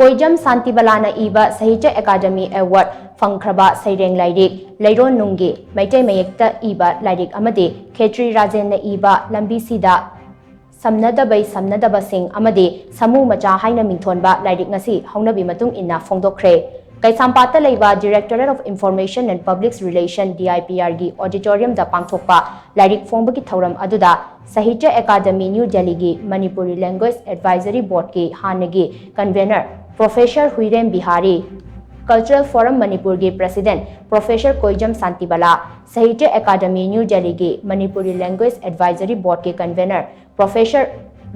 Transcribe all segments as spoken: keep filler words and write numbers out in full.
ꯀꯣꯏꯖꯝ ꯁꯥꯟꯇꯤꯕꯂꯥꯅ ꯏꯕ ꯁꯥꯍꯤꯇ꯭ꯌ academy award ꯐꯪꯈ꯭ꯔꯕ ꯁꯩꯔꯦꯡ ꯂꯥꯏꯔꯤꯛ ꯂꯩꯔꯣꯟꯅꯨꯡꯒꯤ ꯃꯩꯇꯩ ꯃꯌꯦꯛꯇ ꯏꯕ ꯂꯥꯏꯔꯤꯛ ꯑꯃꯗꯤ ꯈꯦꯇ꯭ꯔꯤ ꯔꯥꯖꯦꯟꯅ ꯏꯕ ꯂꯝꯕꯤꯁꯤꯗ ꯁꯝꯅꯗꯕꯩ ꯁꯝꯅꯗꯕꯁꯤꯡ ꯑꯃꯗꯤ ꯁꯃꯨ ꯃꯆꯥ ꯍꯥꯏꯅ ꯃꯤꯡꯊꯣꯟꯕ ꯂꯥꯏꯔꯤꯛ ꯉꯁꯤ ꯍꯧꯅꯕꯤ ꯃꯇꯨꯡ ꯏꯟꯅ ꯐꯣꯡꯗꯣꯛꯈ꯭ꯔꯦ꯫ ꯀꯩꯁꯥꯝꯄꯥꯠꯇ ꯂꯩꯕ Directorate of Information and Public Relation, D I P R ꯒꯤ auditorium ꯗ ꯄꯥꯡꯊꯣꯛꯄ ꯂꯥꯏꯔꯤꯛ ꯐꯣꯡꯕꯒꯤ ꯊꯧꯔꯝ ꯑꯗꯨꯗ ꯁꯥꯍꯤꯇ꯭ꯌ ꯑꯦꯀꯥꯗꯃꯤ ꯅ꯭ꯌꯨ ꯗꯦꯜꯂꯤꯒꯤ ꯃꯅꯤꯄꯨꯔꯤ ꯂꯦꯡꯒ꯭ꯋꯦꯖ ꯑꯦꯗꯚꯥꯏꯖꯔꯤ ꯕꯣꯔꯗꯀꯤ ꯍꯥꯟꯅꯒꯤ convener Professor Huirem Bihari, Cultural Forum ꯃꯅꯤꯄꯨꯔꯒꯤ president Professor Koijam Shantibala, Sahitya academy new ꯗꯦꯜꯂꯤꯒꯤ ꯃꯅꯤꯄꯨꯔꯤ ꯂꯦꯡꯒ꯭ꯋꯦꯖ ꯑꯦꯗꯚꯥꯏꯖꯔꯤ ꯕꯣꯔꯗꯀꯤ convener Professor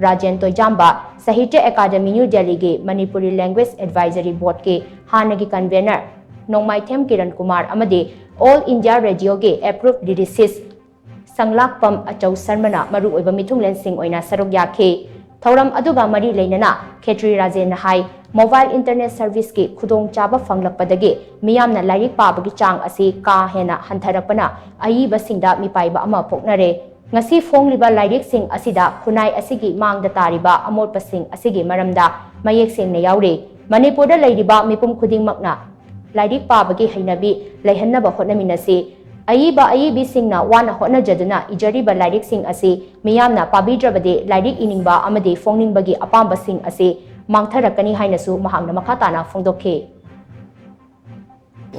Rajen Toijamba, Sahitya academy new ꯗꯦꯜꯂꯤꯒꯤ ꯃꯅꯤꯄꯨꯔꯤ ꯂꯦꯡꯒ꯭ꯋꯦꯖ ꯑꯦꯗꯚꯥꯏꯖꯔꯤ ꯕꯣꯔꯗꯀꯤ ꯍꯥꯟꯅꯒꯤ convener ꯅꯣꯡꯃꯥꯏꯊꯦꯝ ꯀꯤꯔꯟ ꯀꯨꯃꯥꯔ ꯑꯃꯗꯤ All India Radio ꯒꯤ approved lyricist ꯁꯪꯂꯥꯛꯄꯝ ꯑꯆꯧ ꯁꯔꯃꯅ ꯃꯔꯨꯑꯣꯏꯕ ꯃꯤꯊꯨꯡꯂꯦꯟꯁꯤꯡ ꯑꯣꯏꯅ ꯁꯔꯨꯛ ꯌꯥꯈꯤ꯫ ꯊꯧꯔꯝ ꯑꯗꯨꯒ ꯃꯔꯤ ꯂꯩꯅꯅ ꯈꯦꯇ꯭ꯔꯤ ꯔꯥꯖꯦꯟꯅ ꯍꯥꯏ, mobile internet service ꯀꯤ ꯈꯨꯗꯣꯡꯆꯥꯕ ꯐꯪꯂꯛꯄꯗꯒꯤ ꯃꯤꯌꯥꯝꯅ ꯂꯥꯏꯔꯤꯛ ꯄꯥꯕꯒꯤ ꯆꯥꯡ ꯑꯁꯤ ꯀꯥ ꯍꯦꯟꯅ ꯍꯟꯊꯔꯛꯄꯅ ꯑꯏꯕꯁꯤꯡꯗ ꯃꯤꯄꯥꯏꯕ ꯑꯃ ꯄꯣꯛꯅꯔꯦ꯫ ꯉꯁꯤ ꯐꯣꯡꯂꯤꯕ ꯂꯥꯏꯔꯤꯛꯁꯤꯡ ꯑꯁꯤꯗ ꯈꯨꯟꯅꯥꯏ ꯑꯁꯤꯒꯤ ꯃꯥꯡꯗ ꯇꯥꯔꯤꯕ ꯑꯃꯣꯠꯄꯁꯤꯡ ꯑꯁꯤꯒꯤ ꯃꯔꯝꯗ ꯃꯌꯦꯛ ꯁꯦꯡꯅ ꯌꯥꯎꯔꯤ꯫ ꯃꯅꯤꯄꯨꯔꯗ ꯂꯩꯔꯤꯕ ꯃꯤꯄꯨꯝ ꯈꯨꯗꯤꯡꯃꯛꯅ ꯂꯥꯏꯔꯤꯛ ꯄꯥꯕꯒꯤ ꯍꯩꯅꯕꯤ ꯂꯩꯍꯟꯅꯕ ꯍꯣꯠꯅꯃꯤꯟꯅꯁꯤ꯫ ꯑꯏꯕ ꯑꯏꯕꯤꯁꯤꯡꯅ ꯋꯥꯅ ꯍꯣꯠꯅꯖꯗꯨꯅ ꯏꯖꯔꯤꯕ ꯂꯥꯏꯔꯤꯛꯁꯤꯡ ꯑꯁꯤ ꯃꯤꯌꯥꯝꯅ ꯄꯥꯕꯤꯗ꯭ꯔꯕꯗꯤ ꯂꯥꯏꯔꯤꯛ ꯏꯅꯤꯡꯕ ꯑꯃꯗꯤ ꯐꯣꯡꯅꯤꯡꯕꯒꯤ ꯑꯄꯥꯝꯕꯁꯤꯡ ꯑꯁꯤ ꯃꯥꯡꯊꯔꯛꯀꯅꯤ ꯍꯥꯏꯅꯁꯨ ꯃꯍꯥꯛꯅ ꯃꯈꯥ ꯇꯥꯅ ꯐꯣꯡꯗꯣꯛꯈꯤ꯫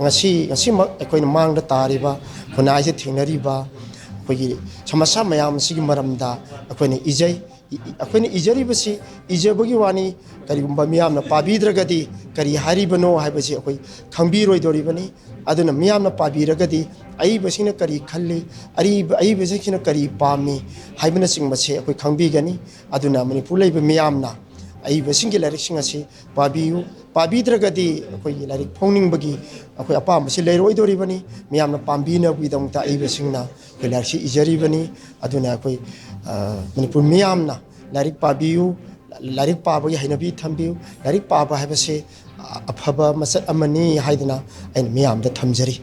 ꯉꯁꯤ ꯉꯁꯤꯃꯛ ꯑꯩꯈꯣꯏꯅ ꯃꯥꯡꯗ ꯇꯥꯔꯤꯕ ꯈꯨꯟꯅꯥꯏꯁꯤꯗ ꯊꯦꯡꯅꯔꯤꯕ ꯑꯩꯈꯣꯏꯒꯤ ꯁꯃꯁ꯭ꯌꯥ ꯃꯌꯥꯝ ꯑꯁꯤꯒꯤ ꯃꯔꯝꯗ ꯑꯩꯈꯣꯏꯅ ꯏꯖꯩ꯫ ꯑꯩꯈꯣꯏꯅ ꯏꯖꯔꯤꯕꯁꯤ ꯏꯖꯕꯒꯤ ꯋꯥꯅꯤ, ꯀꯔꯤꯒꯨꯝꯕ ꯃꯤꯌꯥꯝꯅ ꯄꯥꯕꯤꯗ꯭ꯔꯒꯗꯤ ꯀꯔꯤ ꯍꯥꯏꯔꯤꯕꯅꯣ ꯍꯥꯏꯕꯁꯤ ꯑꯩꯈꯣꯏ ꯈꯪꯕꯤꯔꯣꯏꯗꯧꯔꯤꯕꯅꯤ꯫ ꯑꯗꯨꯅ ꯃꯤꯌꯥꯝꯅ ꯄꯥꯕꯤꯔꯒꯗꯤ ꯑꯏꯕꯁꯤꯡꯅ ꯀꯔꯤ ꯈꯜꯂꯤ, ꯑꯏꯕ ꯑꯏꯕꯁꯤꯡꯁꯤꯅ ꯀꯔꯤ ꯄꯥꯝꯃꯤ ꯍꯥꯏꯕꯅꯆꯤꯡꯕꯁꯦ ꯑꯩꯈꯣꯏ ꯈꯪꯕꯤꯒꯅꯤ꯫ ꯑꯗꯨꯅ ꯃꯅꯤꯄꯨꯔ ꯂꯩꯕ ꯃꯤꯌꯥꯝꯅ ꯑꯏꯕꯁꯤꯡꯒꯤ ꯂꯥꯏꯔꯤꯛꯁꯤꯡ ꯑꯁꯤ ꯄꯥꯕꯤꯌꯨ꯫ ꯄꯥꯕꯤꯗ꯭ꯔꯒꯗꯤ ꯑꯩꯈꯣꯏꯒꯤ ꯂꯥꯏꯔꯤꯛ ꯐꯣꯡꯅꯤꯡꯕꯒꯤ ꯑꯩꯈꯣꯏ ꯑꯄꯥꯝꯕꯁꯤ ꯂꯩꯔꯣꯏꯗꯧꯔꯤꯕꯅꯤ꯫ ꯃꯤꯌꯥꯝꯅ ꯄꯥꯝꯕꯤꯅꯕꯒꯤꯗꯃꯛꯇ ꯑꯏꯕꯁꯤꯡꯅ ꯑꯩꯈꯣꯏ ꯂꯥꯏꯔꯤꯛꯁꯤ ꯏꯖꯔꯤꯕꯅꯤ꯫ ꯑꯗꯨꯅ ꯑꯩꯈꯣꯏ ꯃꯅꯤꯄꯨꯔ ꯃꯤꯌꯥꯝꯅ ꯂꯥꯏꯔꯤꯛ ꯄꯥꯕꯤꯌꯨ꯫ ꯂꯥꯏꯔꯤꯛ ꯄꯥꯕꯒꯤ ꯍꯩꯅꯕꯤ ꯊꯝꯕꯤꯌꯨ꯫ ꯂꯥꯏꯔꯤꯛ ꯄꯥꯕ ꯍꯥꯏꯕꯁꯤ ꯑꯐꯕ ꯃꯆꯠ ꯑꯃꯅꯤ ꯍꯥꯏꯗꯅ ꯑꯩꯅ ꯃꯤꯌꯥꯝꯗ ꯊꯝꯖꯔꯤ꯫